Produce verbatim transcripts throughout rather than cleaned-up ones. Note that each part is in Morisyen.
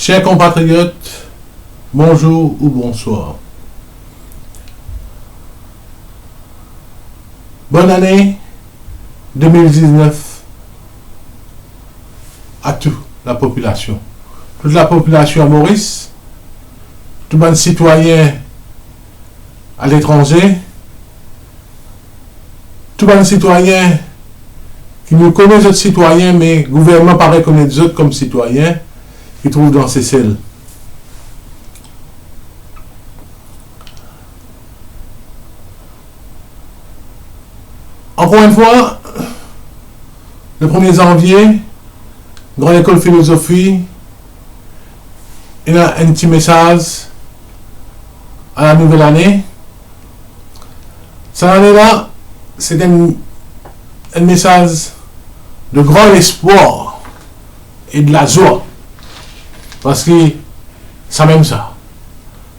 Chers compatriotes, bonjour ou bonsoir. Bonne année deux mille dix-neuf à toute la population. Toute la population à Maurice, tout bann sitwayin à l'étranger, tou bann sitwayin ki nou kone zot sitwayin, me gouvernman pa rekonet zot kom sitwayin, ki trouv dan Sesel. Ankor enn fwa, le premie zanvie, Gran Lekol Filozofi, ena enn ti mesaz à la nouvelle année. Sa lane la, se enn, enn mesaz de gran lespwar e de lazwa. Parski sa mem sa.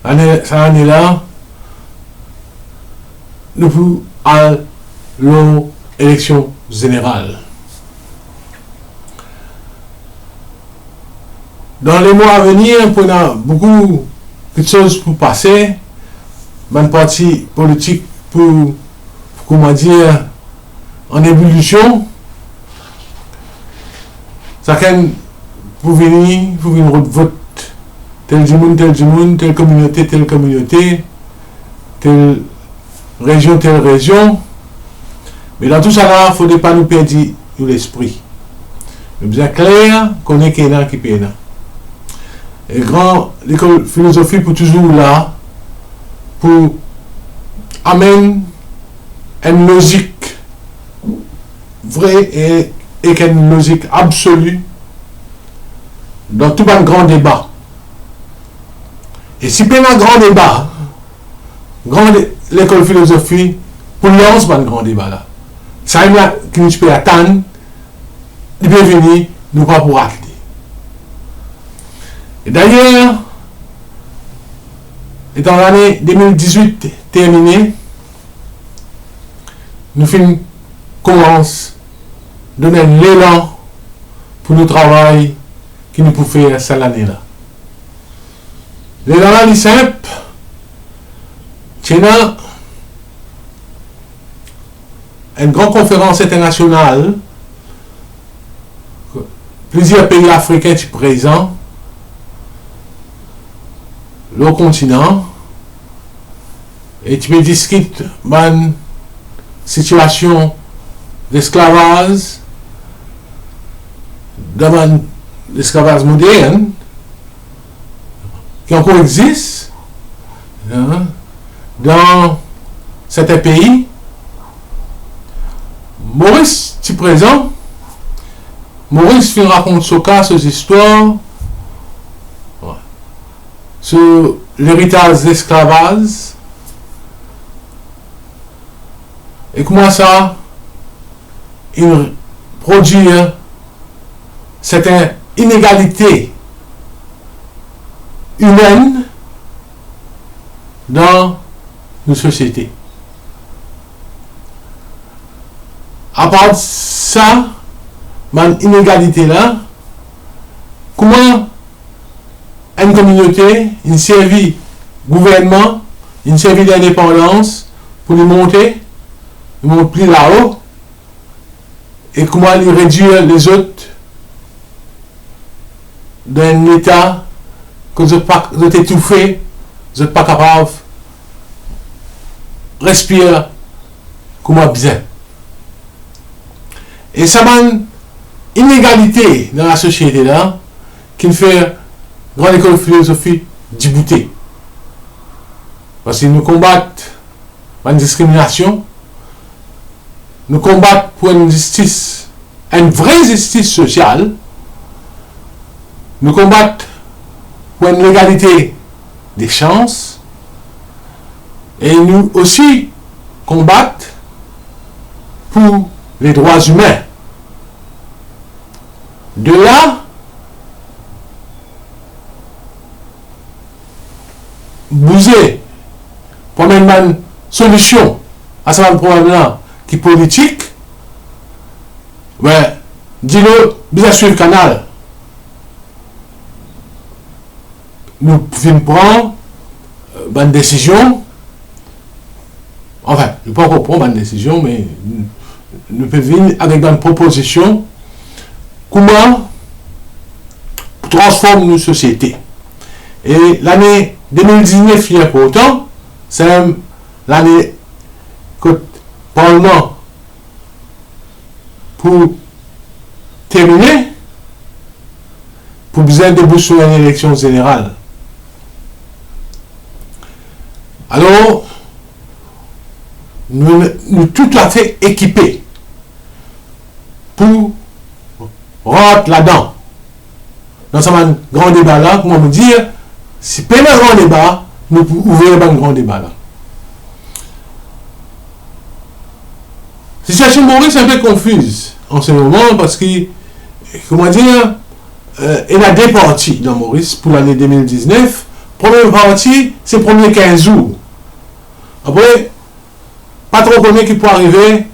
Lane, sa lane la, nou pou al lor eleksion zeneral. Dan lemwa avenir, pou ena boukou kiksoz pou pase, bann parti politik pou, pou, kouma dir, an ebilision. Sakenn pou vini, pou vinn rod vot tel dimoun, tel dimoun, tel kominote, tel kominote, tel rezion, tel rezion. Me dan tou sa la, fode pa nou perdi nou lespri. Nou bizin kler, kone ki ena, ki pena. E Gran Lekol Filozofi pou touzour la pou amenn enn lozik vre e, ek enn lozik absoli dan tou bann gran deba. E si pena gran deba, Gran Le-, Lekol Filozofi pou lans bann gran deba la. Samem la ki nou ti pe atann, li pe vini, nou pa pou rat li. E dayer, letan lane de mil dizwit termine, nou finn koumans donn enn lelan pou nou travay ki nou pou fer sa lane la. Lelan la li sinp, ti ena enn gran konferans internasional, plizier pei afrikin ti prezan lor kontinan, e ti pe diskit bann sitiasion lesklavaz, dan bann lesklavaz modern, ki ankor exis, hein, dan sertin pei. Moris ti prezan, Moris finn rakont so ka, so zistwar, so leritaz lesklavaz, e kouma sa inn prodwir sertin inegalite imenn dan nou sosiete. Apar sa, bann inegalite la, kouma enn kominote inn servi gouvernman, inn servi lindepandans pou li monte, li mont pli lao, e kouma li redwir lezot dan enn leta kot zot pa, zot etoufe, zot pa kapav respir kouma bizin. E sa bann inegalite dan lasosiete la ki fer Gran Lekol Filozofi diboute. Parski nou konbat bann diskriminasion, nou konbat pou enn zistis, enn vre zistis sosial, nou konbat pou enn legalite de sans, e nou osi konbat pou ledrwa imin. De la, bouze pou amenn bann solision a sa bann problem la ki politik, be, dilo bizin swiv kanal. nou vinn pran, eh, bann desizion. Anfin, nou pa ankor pran bann desizion, me nou, nou pe vinn avek bann propozision kouma pou transform nou sosiete. E lane de mil diznef li inportan, se lane kot Parlman pou termine, pou bizin debous lor enn eleksion zeneral. Alor, nou, nou toutafe ekipe pou rant ladan, dan sa bann gran deba la, kouma mo dir, si pena gran deba, nou pou ouver bann gran deba la. Sitiasion Moris inpe konfiz an se moman, parski, kouma dir, eh, ena de parti dan Moris pou lane de mil diznef. Premie parti, se premie kinz zour. Apre, pa tro kone ki pou arive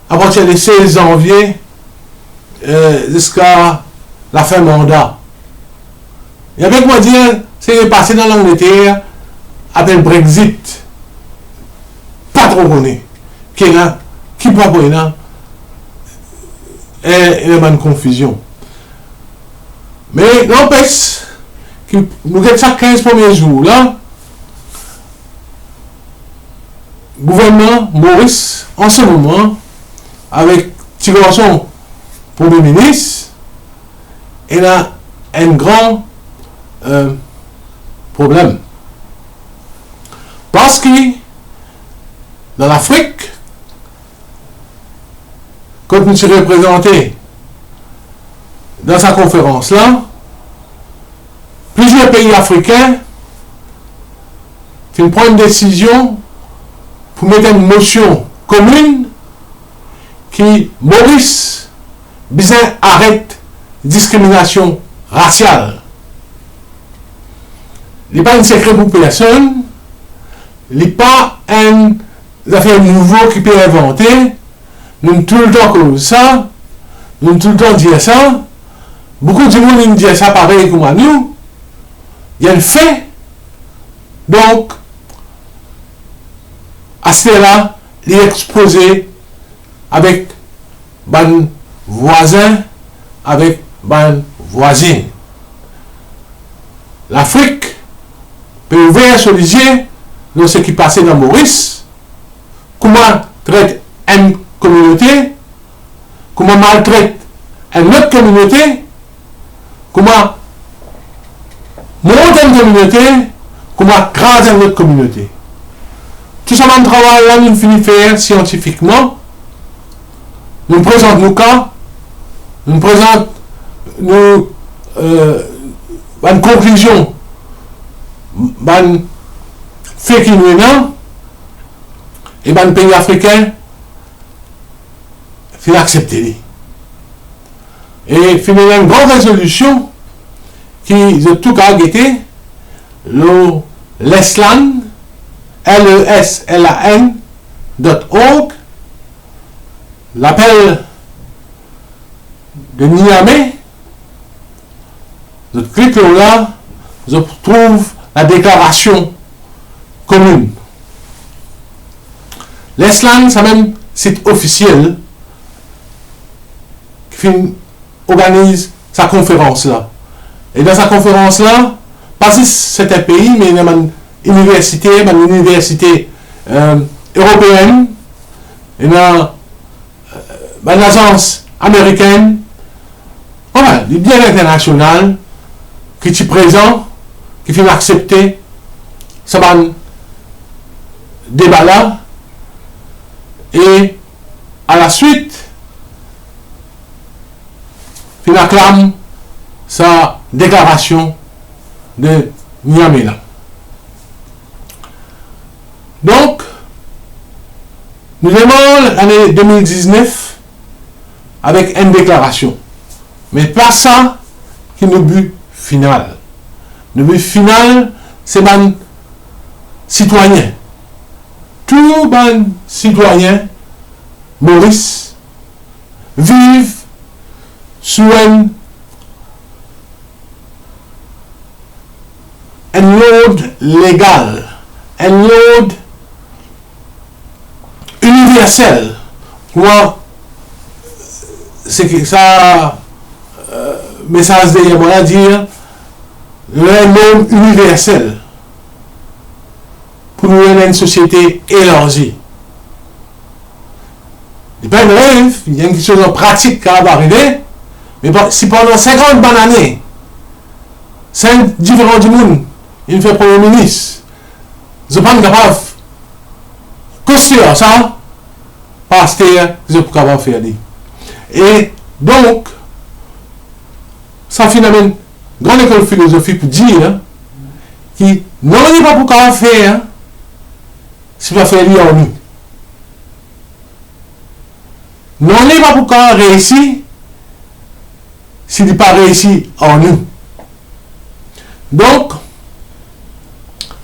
apartir de sez zanvie, eh, ziska lafin manda. E avek, mo dir, seki pase dan Langleter, apel Brexit. Pa tro kone ki ena, ki pa pou ena, eh, ena bann konfizion. Me nanpes ki nou get sa kinz premie zour la, gouvernman Moris, an se moman, avek ti garson Premie Minis, ena enn gran, eh, problem. Parski dan Lafrik, kot nou ti reprezante dan sa konferans la, plizier pei afrikin finn pran enn desizion pou met enn mosion komin ki Moris bizin aret diskriminasion rasial. Li pa enn sekre pou personn, li pa enn zafer nouvo ki pe invante, nou toultan koz sa, nou toultan dir sa, boukou dimoun inn dir sa parey kouma nou, li enn fe. Donk, aster la, li expoze avek bann vwazin, avek bann vwazin. Lafrik pe ouver so lizie lor seki pase dan Moris, kouma tret enn kominote, kouma maltret enn lot kominote, kouma mont enn kominote, kouma kraz enn lot kominote. Tou sa bann travay la nou fini fer siantifikman, nou prezant nou ka, nou prezant nou, eh, bann konklizion, bann fe ki nou ena, e bann pei afrikin finn aksepte li. E finn ena enn gran rezolision ki zot tou kapav gete lor Leslan, L E S L A N dot org, lapel de Niamey, zot klik lor la, zot trouv la deklarasion komin. Leslan, sa mem sit ofisiel ki finn organiz sa konferans la. E dan sa konferans la, pa zis sertin pei, me ena bann iniversite, bann iniversite, eh, eropeen, ena, eh, bann lazans amerikenn, anfin, li bien internasional, ki ti prezan, ki finn aksepte sa bann deba la, e alaswit, finn aklam sa deklarasion de Niamey la. Donk, nou demar lane de mil diznef avek enn deklarasion. Me pa sa ki nou bi final. Nou bi final, se bann sitwayin. Tou bann sitwayin Moris viv sou enn, enn lord legal, enn lord iniversel. Kouma, se ki sa, euh, mesaz deryer mwa la dir, enn lord iniversel pou nou ena enn sosiete elarzi. Li pa enn rev, li enn kiksoz an pratik ki kapav arive, me pa, si pandan sinkant bann ane, sink diferan dimoun inn fer premie minis, zot pa'nn kapav koz ar sa, pa aster zot pou kapav fer li. E donk, sa finn amenn Gran Lekol Filozofi pou dir ki nanye pa pou kapav fer si pa fer li ar nou. Nanye pa pou kapav reisi si li pa reisi ar nou. Donk,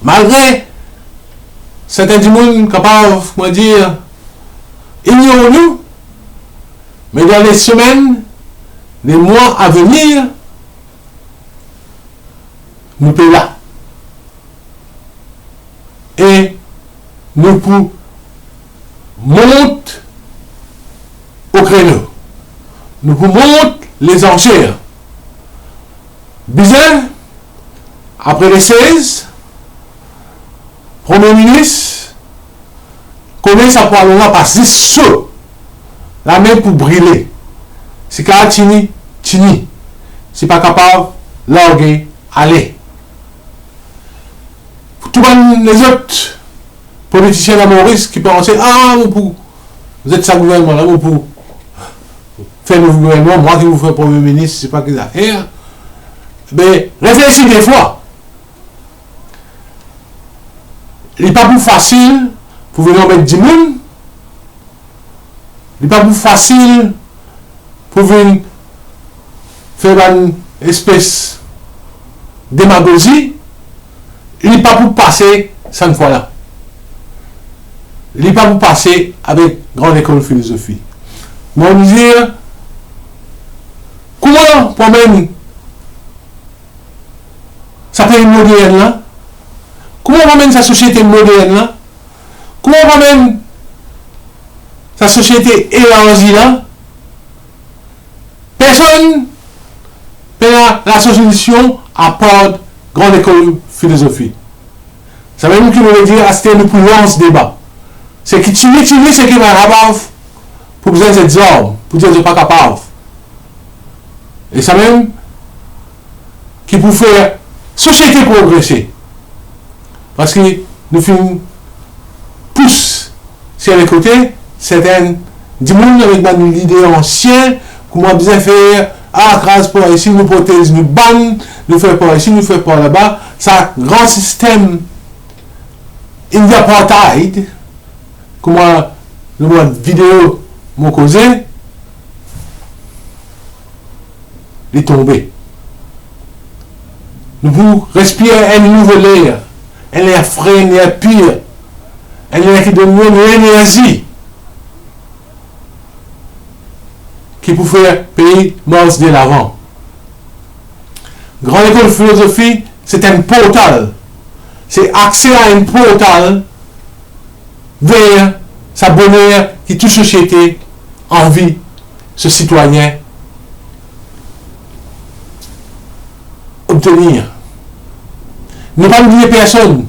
malgre sertin dimoun kapav, kouma dir, ignor nou, me dan le semenn, le mwa avenir, nou pe la. E nou pou mont o kreno. Nou pou mont lezanser. Bizin, apre le sez, Premie Minis, kone sa pwalon la pa zis so, lame pou brile. Si kapav tini, tini. Si pa kapav, large ale. Pou tou bann lezot politisien Lamoris ki panse, "Ah, mo pou zet sa gouvernman la, mo pou fer nouvo gouvernman, mwa ki pou fer premie minis, se pa ki zafer." Be, reflesi de fwa. Li pa pou fasil pou vinn anbet dimoun, li pa pou fasil pou vinn fer bann espes demagozi, li pa pou pase sa fwa la. Li pa pou pase avek Gran Lekol Filozofi. Mo dir, kouma pou amenn sa pei modern la? Kouma pou amenn sa sosiete modern la? Kouma pou amenn sa sosiete elarzi la? Personn pena lasolision apar Gran Lekol Filozofi. Samem ki mo dir, aster nou pou lans deba. Seki tini, tini, seki pa kapav, pou bizin zet zarm, pou dir zot pa kapav. E samem ki pou fer sosiete progrese. Parski nou finn pous sir le kote, sertin dimoun avek bann lide ansien, kouma bizin fer, ah, kraz par isi, nou protez nou bann, nou fer par isi, nou fer par laba, sa gran sistem India apartheid, kouma dan mo video mo koze, li tonbe. Nou pou respir enn nouvo ler, enn ler fre, enn ler pir, enn ler ki donn nou enn enerzi ki pou fer pei mars delavan. Gran Lekol Filozofi, se enn portal. Se akse a enn portal ver sa boner ki tou sosiete anvi so sitwayin obtenir. Nou pa bliye personn.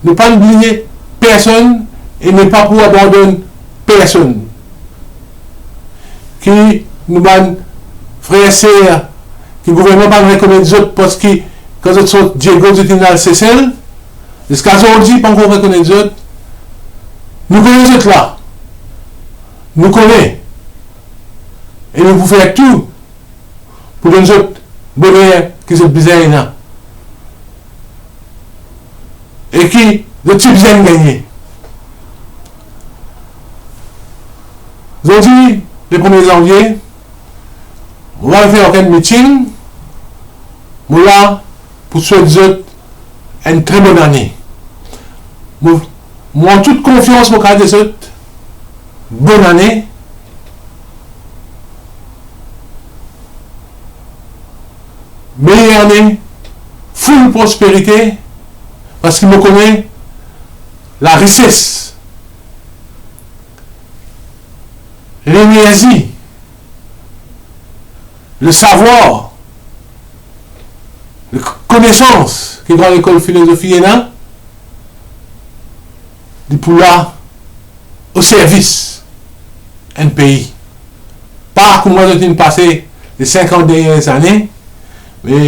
Nou pa bliye personn e nou pa pou abandonn personn. Ki nou bann frer, ser, ki gouvernman pa rekonet zot parski kan zot sort Diego, zot inn al Sesel, ziska zordi pa ankor rekonet zot. Nou kone zot la. Nou kone. E nou pou fer tou pou donn zot boner ki zot bizin ena e ki zot ti bizin gagne. Zordi, le premie zanvie, mo pa fer okenn miting, mo la pou swet zot enn tre bonn ane. Mo, mo an tou konfians, mo kapav dir zot, bonn ane, meyer ane, full prosperite, parski mo kone larises, lenerzi, le savwar, le konesans ki gran lekol filozofi ena, li pou la o servis enn pei. Pa kouma zot inn pase le sinkant dernie ane, me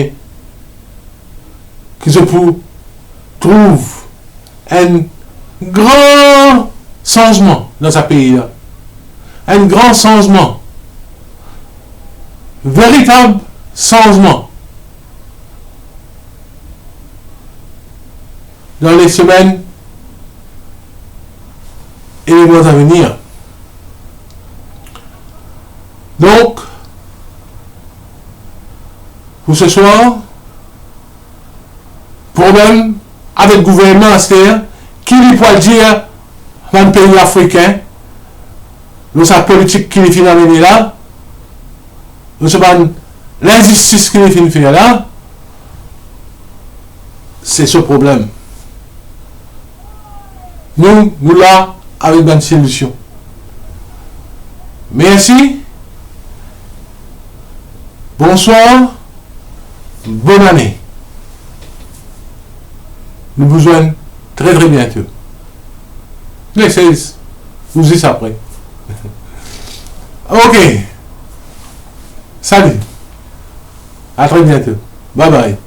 ki zot pou trouv enn gran sanzman dan sa pei la. Enn gran sanzman. Veritab sanzman. Dan le semenn e le mwa a venir. Donk, pou se swar, problem avek gouvernman aster, ki li pou al dir bann pei afrikin, lor sa politik ki li finn amene la, lor sa bann linzistis ki li finn fer la, se so problem. Nou, nou la avek bann solision. Mersi. Bonswar. Bonn ane. Nou pou zwenn tre, tre biento. Next is, ou zis apre. Ok. Sali. A tre biento. Bye bye.